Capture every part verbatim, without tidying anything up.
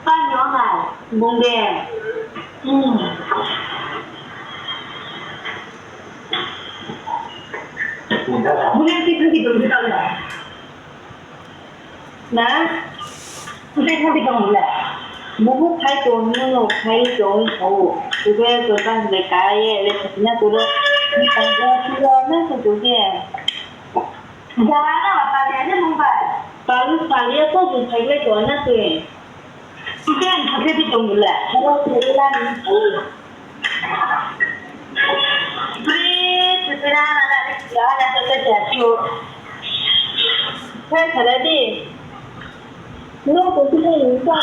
Pani onai, bung de. Hmm. Bung yang tipu tipu di kau ya. Na, bung yang tipu tipu le. Bung khai tong, nung khai tong, kau. Bung yang tong, bung yang kai, le, na tu le. Bung yang tong, bung yang tong, bung yang. Jara na ba paliya je mung bai. Palu paliya ko mung phai lai ko na ke. Ite ang thakhe di tong bula. Haro thele la ni. Please, sira na na ya na to ke ja chu. Phai khala di. No ko ti ni ka.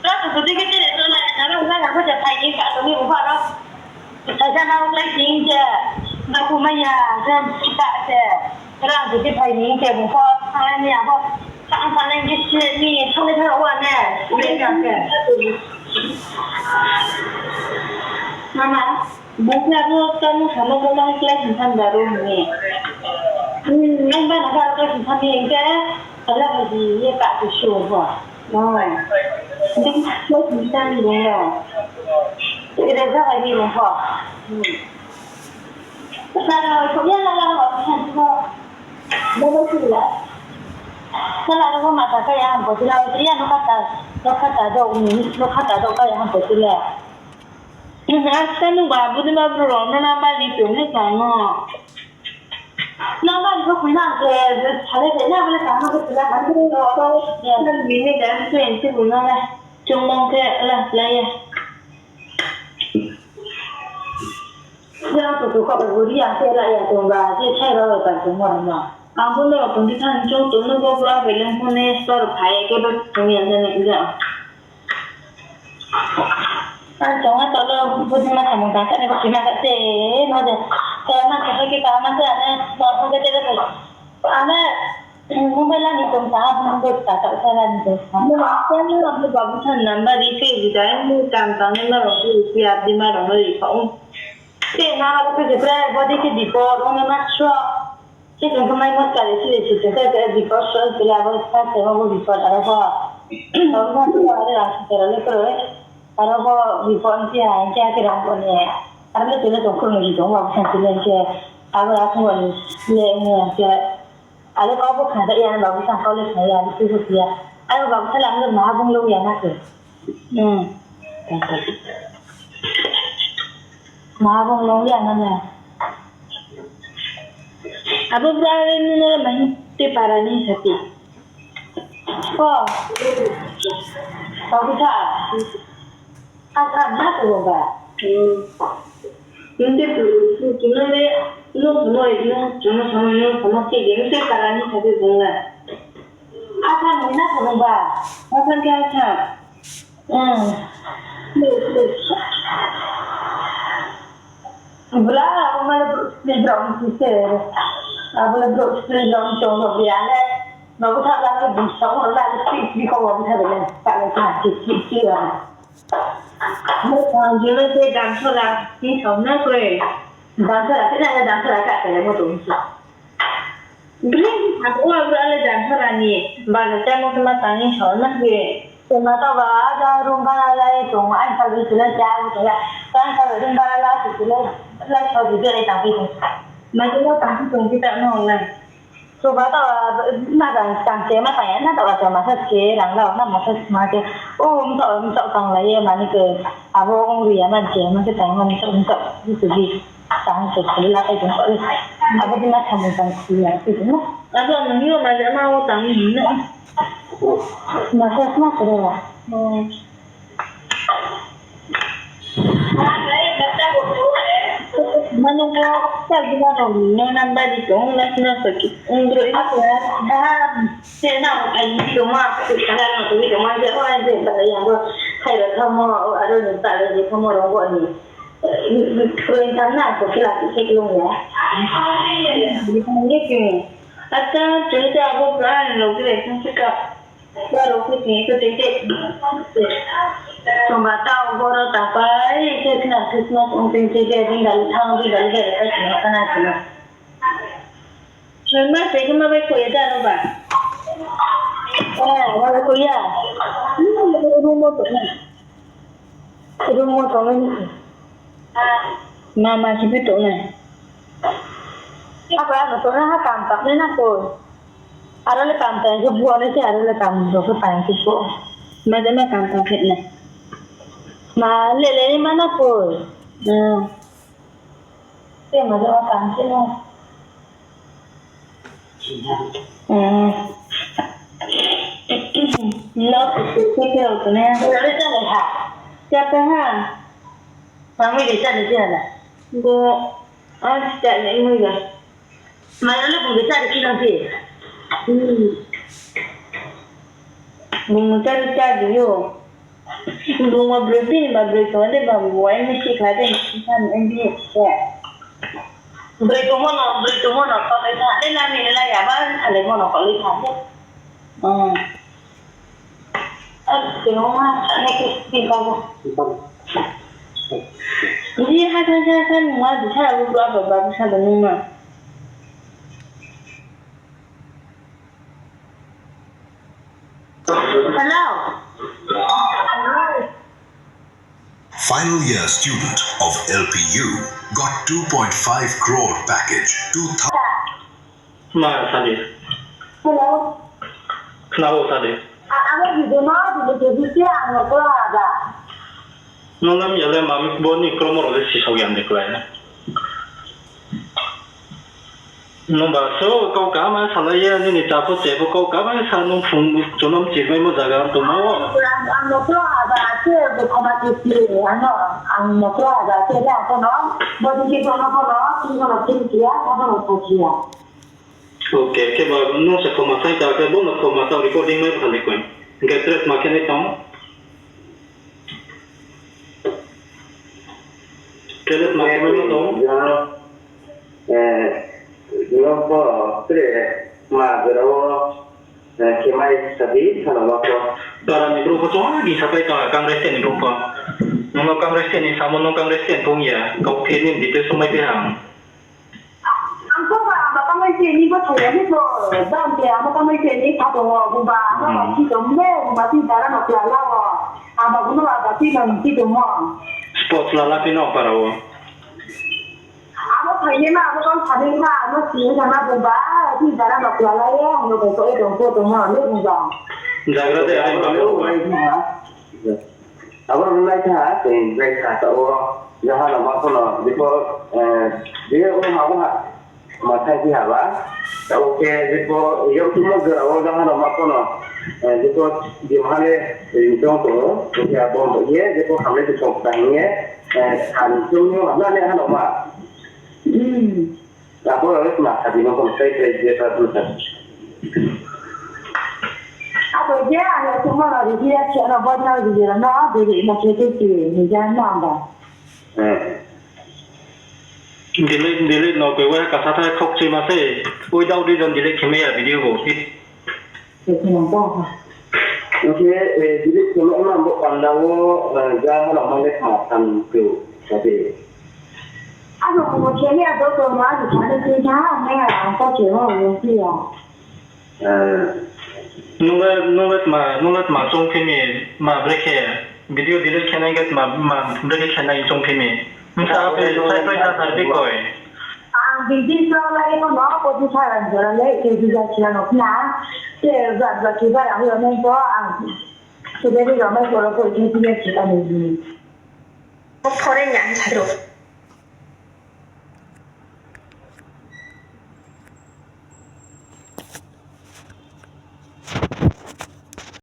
Rang su digi tini sona, rang rang ko je phai ni ka to ni uba ro. Sai sa na uklai sing je, na ku maya, je kita je. Rang su ti phai ni je bu ko, sai ni abo. Sa sa ni ji si ni, sa ni sa wa ne. Uklai ka je. Mama. Bukla bo tamo samo bo mang kla sing tham daro hini. Hmm, nang ba na ba kla sing tham ni ke ala ba ji ye pa ku shu ho. Oh. Nang kla sing tham ni ho. Ida ba ba ni ho. Hmm. Sa na ko ya la la ho tham ho. Ba ba ku la. Sa la ko ma ta ka ya ham ko la ya no ka ta. No ka ta do ni no ka ta do ka ya ham ko la. Asta nung ba budi ma bro rok no number di tong ni tong no. Number di ko kui na ke sale de na bole tang no ke sila kan ni do. Nang bini dan tu en tu no le. Chung mong ke la la ya. Ya tu tu ko buri ya ke la ya tong ba je thai ro ta tong mo ma. Ang bo no tong di than chung tu no bo bra be leng phone store phai ke ba tong ya ne ya. Ang chongma tolo budima samung tangkha ni bwsima kha se no de. Kaya ma kha ke kaya ma kha ane ma kha ke tere ko. Ane mobile ani tong ta mobile ta ta ta ani de. Mo ma kha ni abu babu san number ri ke di dai mo tam tam ni ma ro ri ke ap di ma ro ri ko. Te ma ro ke je pre body ke di ko ro ma ma sho. Chikon khamai mo chari chili chili chili chili report so chili abo sa se mo report aro bo aro bo chili aro rang chili aro le koro aro bo report chili ang kya kira ko ne aro le chili to koro ni to mo sa chili ke abo aro ko ni le ne ke aro ko bo khada ya ba bo sa ko le khaya aro chili ya aro ba sa lang le ma bung lo ya na ke. Hmm. Mabung long ya nana. Abo bra re nuna mahi te parani sati. Ko. Ko bisa. Asa na ko ba. Hmm. Nte tu tu tu na le no no no no no no no ke ge nte parani sati bunga. Asa nuna ko ba. Asa ke asa. Hmm. Bla, abo mane bro, spray brown sise. Abo le bro, spray brown chong no biya le. No ko tha la ko bung sa ko la le spray spray ko wa tha le. Ta le ta spray spray spray wa. Mo ko je le se dan so la ni so na ko e. Dan so la, te na dan so la ka te le mo to. Bring, abo abo ale dan so la ni. Ba na ta mo ma ta ni so na ke. Tongma taba, ada room bara lai tong, ang sabi sila jago tong ya. Ang sabi room bara lai sila lai sabi sila tang pi tong. Mati mo tang pi tong kita no lai. Soba taba na tang tang se ma tang ya na taba taba masa se rang la na masa ma ke. O msa msa tang lai ye mani ke abo ong ri ya man se man se tang man msa msa su bi tang se sila lai tong ko. Abo di ma tang tang sila pi tong. Abo nang yo ma ja ma o tang ni no. Masa ma sila. Mano ko sa gina rong no nang ba di tong na sina sa ki ungro ina ko da se na ai di do ma ko ka na ko di do ma ja o ai de ba ya do khai ro tha mo o aro ni ba ro di tha mo ro go ni ko in tha na ko kila ki se lo ya ni ko ni ke ata chuli ta abo ka lo ke se ka Ba rok khe tini khe tei tei. Chwng ba tao boro tapai khe khna Christmas wng tei tei khe ring dali thang ring dali khe rekhai tini khna khna. Nang ma se ma bai kuya da no ba. Ah, ma bai kuya. Rumo to na. Rumo to na ni. Mama si pi to na. Apa ano to na ha kam tak ni na ko. Aro le kam tak ke buo ne si aro le kam ro ke pa ke ko. Ma de ma kam tak ke na. Ma le le ni ma na ko. Hmm. Te ma de ma kam ke na. Hmm. No, ke ke ke to ne. Aro le ta le ha. Kya ta ha? Mami de ta le ta la. Go. Ah, ta le mu ya. Maya le bung de cha de ki nang pi. Hmm. Bung cha de cha de yo. Bung ma bro pi ma bro to de ba bung wa mi si kha de mi si kha mi bi ko. Bro to mo no, bro to mo no ko de cha de la mi la ya ba ale mo no ko le cha de. Hmm. Ni ha ha ha ha nungma bisa abu dua baba bisa da nungma. Hello. Final year student of L P U got two point five crore package, two thousand. Ma sadi. Hello. Khna o sadi. A-, amo video no, video video se ang no kora da. No lam yale mami bo ni kromo ro si sok yan de klai. No ba so kau ka ma sala ye ni ni ta po te po kau ka ma sa no phung jonom chi mai mo jaga to mo. Ang, ang no kora da, se bo khoma ki si, ano, ang no kora da, se da ko no, bo di ki ko no ko no, ki ko no ki ya, ko no ko ki ya. Okay, khe ba nung se khoma sai ta khe bo no khoma ta recording mai phali koi. Hingke tres ma khe nai tong. Tres ma khe nai tong. Ya, eh, no po tre ma gero, eh, khe mai sabi sana ma ko. Para ni bro ko chong di sapai ta Congress ni bro ko. No Congress ni samo no Congress ni pung ya. Kau khe ni di te sumai te ham. Ang to ba, ba kamai se ni bo thai ni to, ba te amo kamai se ni kha to, bu ba, amo ba Hmm. Ti to mo, bu ba ti dara no pla la o. Ang ba bu no ba ti no ti to mo. Sports la la pi no para o. Amo thai ni ma, amo kam thai ni ma, amo si ni ma bu ba, ti dara no pla la o, amo ko to to to mo, le bu ba. Jagra de ai ba. Abo rok lai kha, tei lai kha, ta o jaha rok ma phano, before, eh, je o ma bo ha, ma thai phi ha ba, ta o khe before, yo tu mo jora o jaha rok ma phano, eh, before, je ma le, eh, jong to, o khe abo mo ye, before hamle tu song ta ye, eh, han tu mo na le ha rok ma. Hmm. Abo aro ma kha bini kono tei tei je ta phano ta. Abo je ano tumo no ri ya che no bo no ri ya no de ri ma che te ti ni ja no amba. Eh. Delete, delete no koi wa ka sa thai khok che ma se. Without reason delete khe me ya video bo. Oke, eh, jadi kalau emang buat pandango, eh, jangan lama lihat makan tu, tapi. Ano, como tiene a dos o más, y sabe que ya, me arrancó que no, no, tío. Eh. Nunga, nunga ma, nunga ma song khe mi, ma break khe, video delete khe nai get ma, ma break khe nai song khe mi. Msa ape, sai, sai, sa, sa, bikoi. Ang bini song lai ko no, ko di sa ran jora le, ke di ja chi no na. Ke ja ja ki ba ya ho ne ko ang. Ke de ri ga mai ko ro ko ki ki ya chi ka ni. Ko thore nya sa ro.